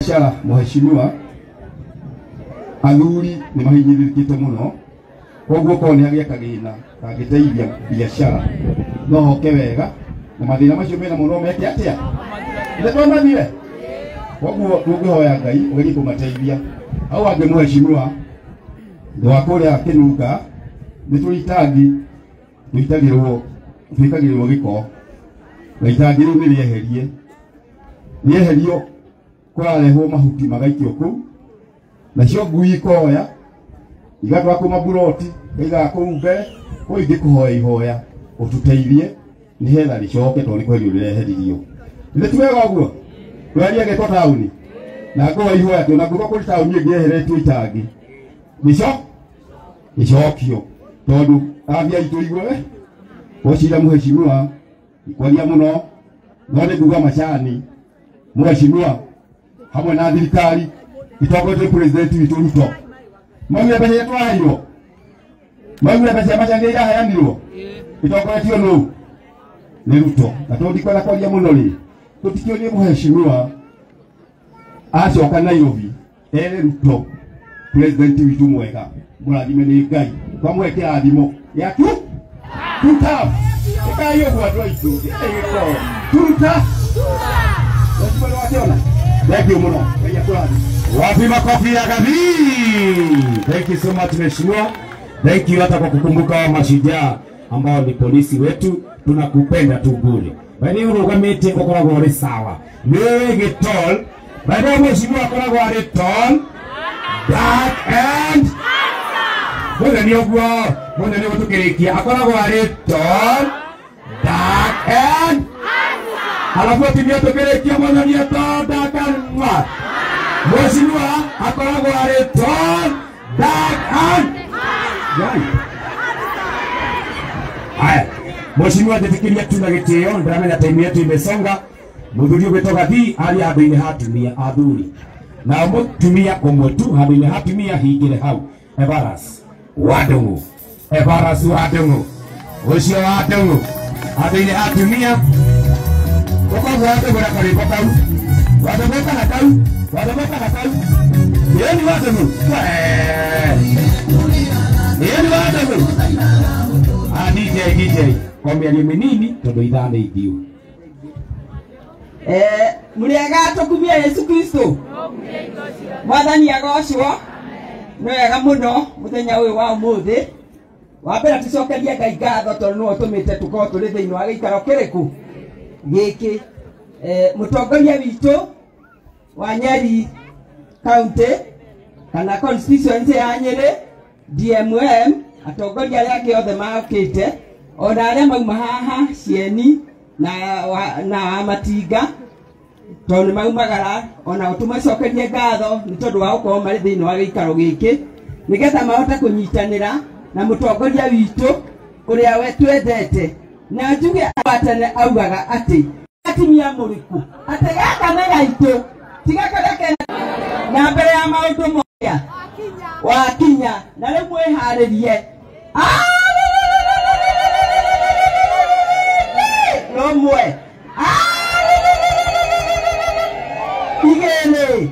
Biacara mheshimiwa athuri nĩ mahinyĩrĩrĩkĩte mũno koguo korwo nĩ hagĩa kagĩna kangĩteithia biacara no hoke wega na mathĩna macio mena mũno meke atĩa nĩ twamathiire koguo tũngĩhoya Ngai ũgerie kũmateithia hau angĩ mheshimiwa ndũ wa kũrĩa Kĩnunga nĩ tũrĩ itangi twĩkagĩrwo gĩko na itangi rĩu nĩ rĩeherie rĩeherio kũrarehwo mahuti magaikio kũu nacio ngui ikoya igatwara kũu maburoti kaigaga kũu mbere kũu ingĩkũhoya ihoya ũtũteithie nĩgetha rĩcoke tondũ nĩ kweherio rĩreheririo nĩ ti wega ũguo tweherie gĩko taũni na ngũhoya ihoya tũ na ngũkorwo kũrĩ taũni ĩngĩ yeheretio itangi nĩco ĩcokio tondũ afya itũ igue gwacira mheshimiwa ikwaria mũno no nĩ nguga macani mheshimiwa hamwe na thirikari itongoretio president witũ Ruto maugire mbeca iria twaheirwo maugire mbeca cia macani iraheanirwo itongoretio nũ nĩ Ruto na tondũ ndikwenda kwaria mũno rĩ tũtikĩonie mheshimiwa acoka Nairobi ere Ruto president witũ mwega mũrathime nĩ Ngai twamũhe kĩrathimo gĩa tu tuta ĩkai ũguo andũ aitũ gĩko tuta mheshimiwa nĩwakĩona. Thank you mũno. Ngai akũrathime. Wapi makofi ya Gathii? Thank you so much mheshimiwa. Thank you hata kwa kukumbuka mashujaa ambao ni polisi wetu, tunakupenda tu bure. Bali urugamite ukoragwo uri sawa. Niwe gitol. Bali mheshimiwa akoragwo ari tall, dark and Mwene ni ũguo, mwene ni gũtũkĩrĩkia akoragwo arĩ tall, dark and alafu atumia tũkĩrĩkia mwene ni tall, dark and mheshimiwa akoragwo arĩ tall, dark and haya. Mheshimiwa njĩtĩkĩria tu na gĩtĩo, ndĩramenya time yetu imesonga. Mũthuri ũgwĩtwo Gathii arĩ handũ-inĩ ha atumia athuri na mũtumia ũmwe tu handũ-inĩ ha atumia hingĩre hau. Evaras Wadungu, Evaras Wadungu, ũcio Wadungu handũ-inĩ ha atumia ũkorwo Wadungu na karĩmbo kau Wadungu kana kau Wadungu kana kau ĩni Wadungu ĩni Wadungu. Ah, DJ kwa mĩario mĩnini tondũ ithaa nĩ ithiũ. Mũrĩega tũkumie Yesu Kristo. Mwathani agocwo. Nĩ wega mũno mũthenya ũyũ wa ũmũthĩ. Wa mbere tũcokerie Ngai ngatho tondũ nĩwe ũtũmĩte tũkorwo tũrĩ thĩinĩ wa gĩikaro kĩrĩkũ gĩkĩ. Mũtongoria witũ wa Nyeri County kana constituency ya Nyeri DMM, atongoria arĩa angĩ othe makĩte ona arĩa mauma haha Cieni na Matinga tondũ nĩ maumagara, ona tũmacokerie ngatho nĩ tondũ wa gũkorwo marĩ thĩinĩ wa gĩikaro gĩkĩ nĩgetha mahote kũnyitanĩra na mũtongoria witũ ũrĩa we twendete. Na njuge atene augaga atĩ atumia mũrĩkũ atĩ gaka nĩ gaitũ tiga karĩa kena na mbere ya maũndũ moya wakinya na rĩu mwĩharĩrie rũmwe igĩrĩ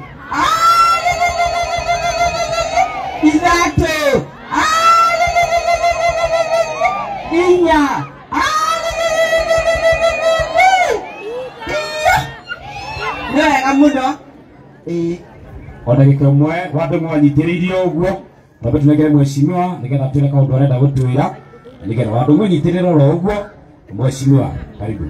ithatũ inya. Nĩ wega mũno. O ndagĩka ĩmwe Wadungu anyitĩrĩirie ũguo twambe tũnengere mheshimiwa nĩgetha twĩre kaũndũ arenda gũtwĩra nĩgetha Wadungu anyitĩrĩre oro ũguo. Mheshimiwa karibu.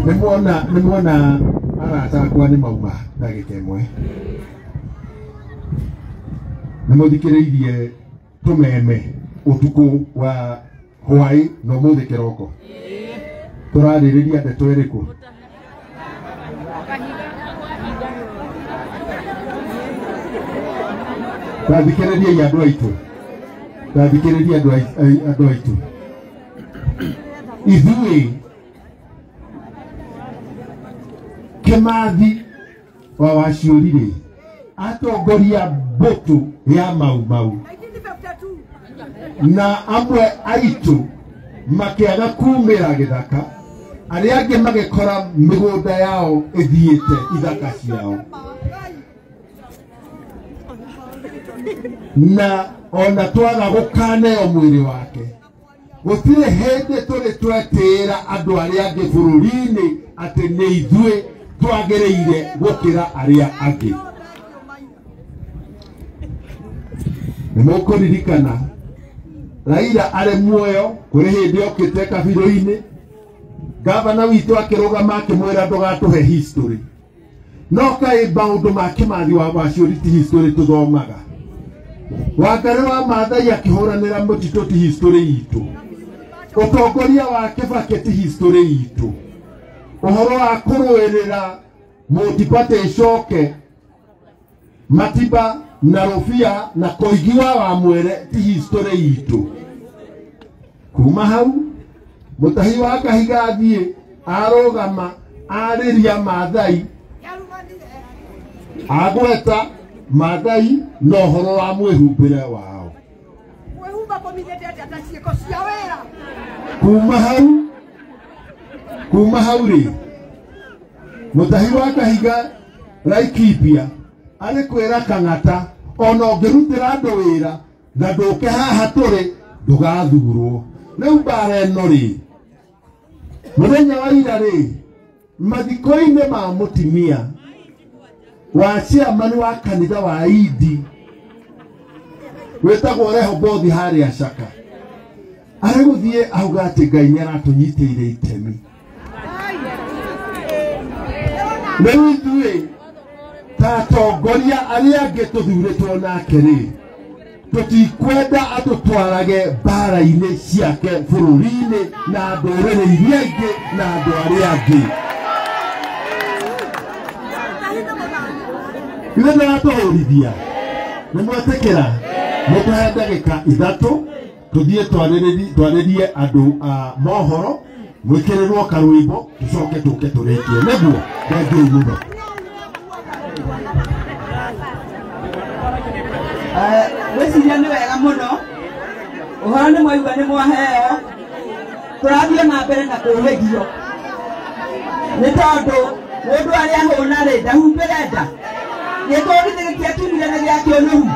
Nĩmuona arata akwa nĩ mauma ndagĩka ĩmwe nĩmũthikĩrĩirie tũmeme ũtukũ wa hwaĩ na ũmũthĩ kĩroko tũrarĩrĩria ndeto ĩrĩkũ? Tathikĩrĩriai andũ aitũ, tathikĩrĩria andũ aitũ. Ithuĩ Kĩmathi wa Waciũri-rĩ atongoria mbũtũ ya Mau Mau na amwe aitũ makĩaga kumĩra gĩthaka, Arĩa angĩ magĩkora mĩgũnda yao ĩthiĩte ithaka ciao. Na ona twaga gũkaneo mwĩrĩ wake gũtirĩ hĩndĩ tũrĩ twetĩĩra andũ arĩa angĩ bũrũri-inĩ atĩ nĩ ithuĩ twagĩrĩire gũkĩra arĩa angĩ. Nĩ mũkũririkana Raila arĩ muoyo kũrĩ hĩndĩ okĩte kabirũ-inĩ, gavana witũ akĩrũgama akĩmwĩra ndũgatũhe history. No kaĩ maũndũ ma Kĩmathi wa Waciũri ti history tũthomaga. Wangarĩ wa Maathai akĩhũranĩra mũtitũ ti history itũ. Ũtongoria wa Kĩbakĩ ti history itũ. Ũhoro wa kũrũĩrĩra multiparty ĩcoke Matiba na Rũbia na Koigi wa Wamwere ti history itũ. Kuma hau Mũtahi wa Kahiga athiĩ arũgama arĩria Maathai agweta Maathai na ũhoro wa mwĩhumbĩre wao. Kuma hau rĩ Mũtahi wa Kahiga Laikipia arĩ kwĩra Kang'ata ona ũngĩrutĩra andũ wĩra na ndũke haha tũrĩ ndũgathurwo. Rĩu mbara ĩno rĩ mũthenya wa ira rĩ mathiko-inĩ ma mũtimia wa chairman wa kanitha wa Idi wĩtagwo Rehobothi harĩa Caka arĩ gũthiĩ auga atĩ Ngai nĩ aratũnyitĩire itemi. Rĩu ithuĩ ta atongoria arĩa angĩ tũthurĩtwo nake rĩ tũtikwenda atũtwarage mbara-inĩ ciake bũrũri-inĩ na ndũrĩrĩ iria ingĩ na andũ arĩa angĩ. Ithuĩ nĩaratũhũrithia nĩ mwetĩkĩra mũtũhe ndagĩka ithatũ tũthiĩ twarĩrie andũ a mohoro mwĩkĩrĩrwo karwĩmbo tũcoke tũke tũrĩkie nĩguo. Thengiũ mũno. Ngwĩciria nĩ wega mũno ũhoro nĩ mwaigua nĩ mwaheo tũrathiĩ na mbere na kũhĩgio nĩ tondũ mũndũ arĩa ahũna rĩ ndahumbĩre nda gĩtũri gĩtiatumire na gĩa kĩũnũhu.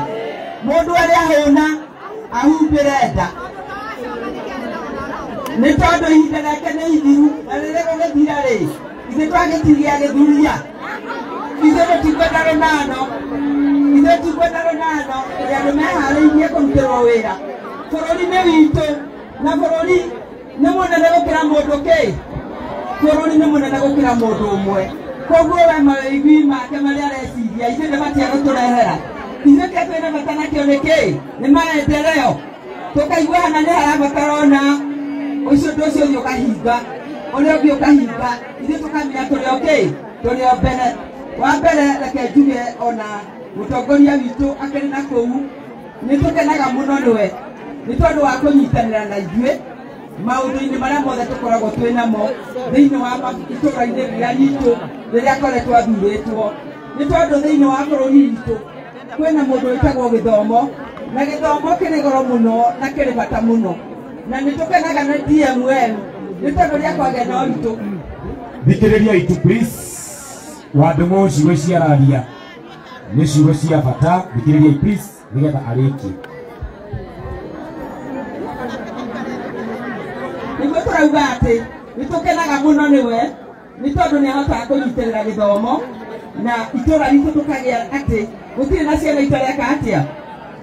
Mũndũ arĩa ahũna ahumbĩre nda nĩ tondũ ihinda rĩake nĩ ithiru na rĩrĩa gũgĩthira rĩ ithuĩ twagĩtigia gĩthuria ithuĩ tũtikwenda rũnano ithuĩ tikwenda rũnano tũrĩ andũ meharĩirie kũrutĩrwo wĩra. Bũrũri nĩ witũ na bũrũri nĩ mũnene gũkĩra mũndũ kĩ bũrũri nĩ mũnene gũkĩra mũndũ ũmwe. Koguo we mawĩigwi make marĩa areciria ithuĩ nĩ batie gũtũrehera. Ithuĩ kĩrĩa twĩna bata nakĩo nĩ kĩ nĩ maendeleo tũkaigua hana nĩ harabatara ona ũcio ũndũ ũcio ũthiĩ ũkahinga ũrĩa ũngĩ ũkahinga ithuĩ tũkamenya tũrĩ o kĩ tũrĩ o mbere. Wa mbere reke njuge ona mũtongoria witũ akĩrĩ na kũu nĩ tũkenaga mũno nĩwe nĩ tondũ wa kũnyitanĩra na ithuĩ maũndũ-inĩ marĩa mothe tũkoragwo twĩ namo thĩinĩ wa itũũra-inĩ rĩrĩa ritũ rĩrĩa akoretwo athurĩtwo nĩ tondũ thĩinĩ wa bũrũri witũ kwĩna mũndũ wĩtagwo gĩthomo na gĩthomo kĩrĩ goro mũno na kĩrĩ bata mũno na nĩ tũkenaga na DMM nĩ tondũ rĩa kwagĩa na ũritũ. Thikĩrĩria itu please Wandũng'ũ ciugo ciararia nĩ ciugo cia bata thikĩrĩria please nĩgetha arĩkie. Nĩguo tũrauga atĩ nĩ tũkenaga mũno nĩwe nĩ tondũ nĩ ahotaga kũnyitĩrĩra gĩthomo na itũũra ritũ tũkagĩa atĩ gũtirĩ na ciana itareka atĩa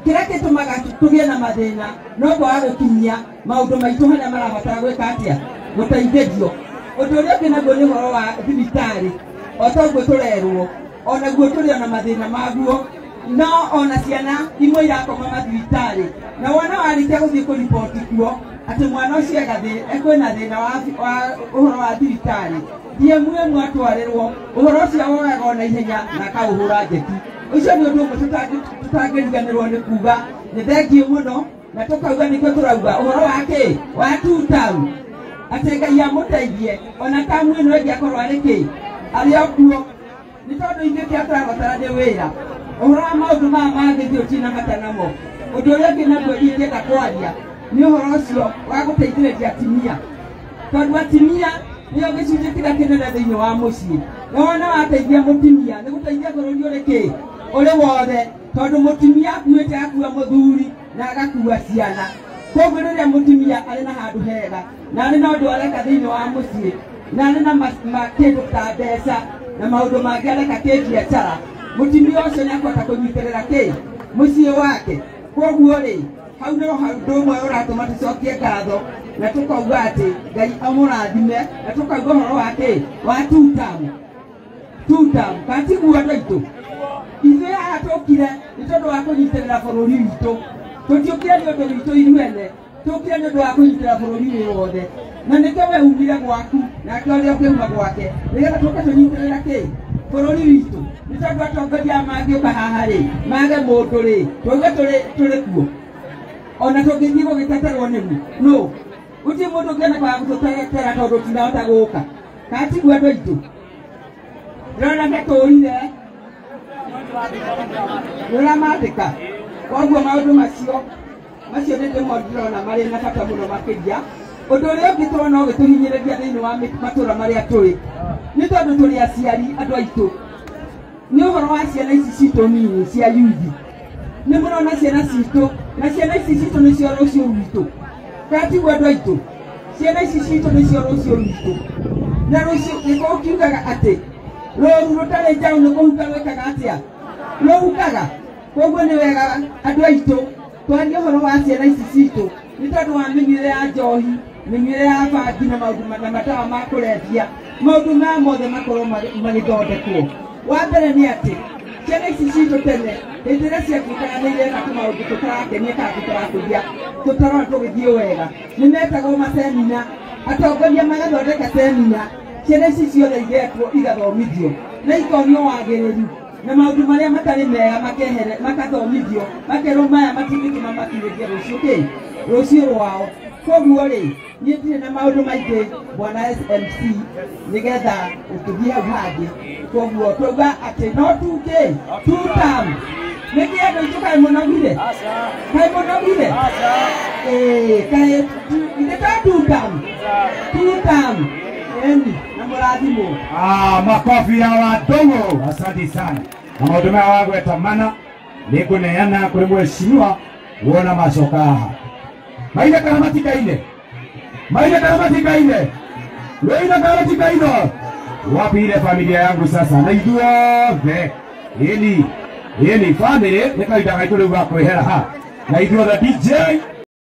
kĩrĩa gĩtũmaga tũgĩe na mathĩna no kwaga gũkinyia maũndũ maitũ harĩa marabatara gwĩka atĩa gũteithĩrio. Ũndũ ũrĩa ũngĩ naguo nĩ ũhoro wa thibitarĩ o toguo tũrerwo onaguo tũrĩ ona mathĩna maguo no ona ciana imwe irakoma mathibitarĩ na wona warĩkia gũthiĩ kũriboti kuo atĩ mwana ũcio ekwĩna thĩna wa ũhoro wa thibitarĩ DMM atwarĩrwo ũhoro ũcio woyaga ona ihenya na akaũhũra njeki. Ũcio nĩ ũndũ ũmwe tũtangĩriganĩrwo nĩ kuga nĩ thengiũ mũno na tũkauga nĩkĩo tũrauga ũhoro wa kĩ wa two-term atĩ Ngai amũteithie ona tamu ĩno ĩngĩ akorwo arĩ kĩ arĩ o kuo nĩ tondũ ithuĩ kĩrĩa tũrabatara nĩ wĩra. Ũhoro wa maũndũ maya mangĩ ithuĩ tũtirĩ na bata namo. Ũndũ ũrĩa ũngĩ naguo ingĩenda kwaria nĩ ũhoro ũcio wa gũteithĩrĩria atumia tondũ atumia Nĩyo gĩcunjĩ kĩrĩa kĩnene thĩinĩ wa mũciĩ. Na wona wateithia mũtumia nĩ gũteithia bũrũri ũrĩ kĩ ũrĩ wothe, tondũ mũtumia akuĩte akua mũthuri na agakua ciana. Koguo rĩrĩa mũtumia arĩ na handũ hega na arĩ na ũndũ areka thĩinĩ wa mũciĩ na arĩ na kĩndũ ta mbeca na maũndũ mangĩ areka kĩbiacara, mũtumia ũcio nĩakũhota kũnyitĩrĩra kĩ mũciĩ wake. Koguo rĩ, hau nĩho ũndũ ũmwe ũratũma tũcokie ngatho na tũkauga atĩ Ngai amũrathime, na tũkauga ũhoro wa kĩ wa two term. Two term katiguo andũ aitũ, ithuĩ haha tũkire nĩ tondũ wa kũnyitĩrĩra bũrũri witũ. Tũtiũkire nĩ ũndũ witũ ithuene, tũkire nĩ ũndũ wa kũnyitĩrĩra bũrũri wĩ wothe. Na nĩkĩo we umire gwaku nake ũrĩa ũkĩuma gwake, nĩgetha tũke tũnyitĩrĩra kĩ bũrũri witũ. Nĩ tondũ atongoria mangĩũka haha rĩ, mage mũndũ rĩ, twauge tũrĩ kuo ona tũngĩthiĩ gũgĩteterwo nĩ no gũtirĩ mũndũ ũngĩoneka wa gũtũtetera tondũ tinahota gũka. Katiguo andũ aitũ, ndĩrona ta tũrire nĩũramandĩka. Koguo maũndũ macio nĩ ndĩmo ndĩrona marĩ na bata mũno makĩria. Ũndũ ũrĩa ũngĩ tũrona ũgĩtũhinyĩrĩria thĩinĩ wa matũũra marĩa tũrĩ nĩ tondũ tũrĩ aciari andũ aitũ, nĩ ũhoro wa ciana ici citũ nini cia yuthi. Nĩ mũrona ciana citũ, na ciana ici citũ nĩcio rũciũ rwitũ. Katiguo andũ aitũ, ciana ici citũ nĩcio rũciũ rwitũ. Na rũciũ nĩko kiugaga atĩ rũru rũtarĩ njaũ nĩ kũhuka rwĩkaga atĩa? Rũhukaga. Koguo nĩ wega andũ aitũ twarie ũhoro wa ciana ici citũ nĩ tondũ wa mĩnyuĩre ya njohi, mĩnyuĩre ya bangi na maũndũ na matawa ma kũrebia, maũndũ maya mothe makorwo magĩthondekwo. Wa mbere nĩ atĩ ciana ici citũ tene hĩndĩ ĩrĩa ciatuĩkaga nĩ ireka tũmaũndũ tũtarakenia kana tũtarakũria tũtarona tũgĩthiĩ wega, nĩ metagwo masemina, atongoria magathondeka semina, ciana ici ciothe igetwo igathomithio na ikonio wagĩrĩru na maũndũ marĩa matarĩ mega makehere, makathomithio, makerwo maya matingĩtũma makinyĩrie rũciũ kĩ rũciũ rwao. Koguo rĩ, niĩ ndirĩ na maũndũ maingĩ bwana SMC, nĩgetha tũthiĩ hau hangĩ. Koguo twauga atĩ no tuke two term. Nĩkĩ andũ aitũ kaĩ mũnogire? Kaĩ mũnogire? Ĩĩ, kaĩ ithe to two term, two term. Eni na mũrathimwo. Makofi ya wadogo, asante sana. Na maũndũ maya wagweta mana nĩngũneana kũrĩ mheshimiwa wona macoka haha. Maine kana matikaine? Maine kana matikaine? Weina kana matikaine? Wapi ile familia yangu sasa? Na ithuothe. Ĩni, ĩni family nĩ kahinda gaitũ rĩu ga kwĩhera ha. Na ithuothe DJ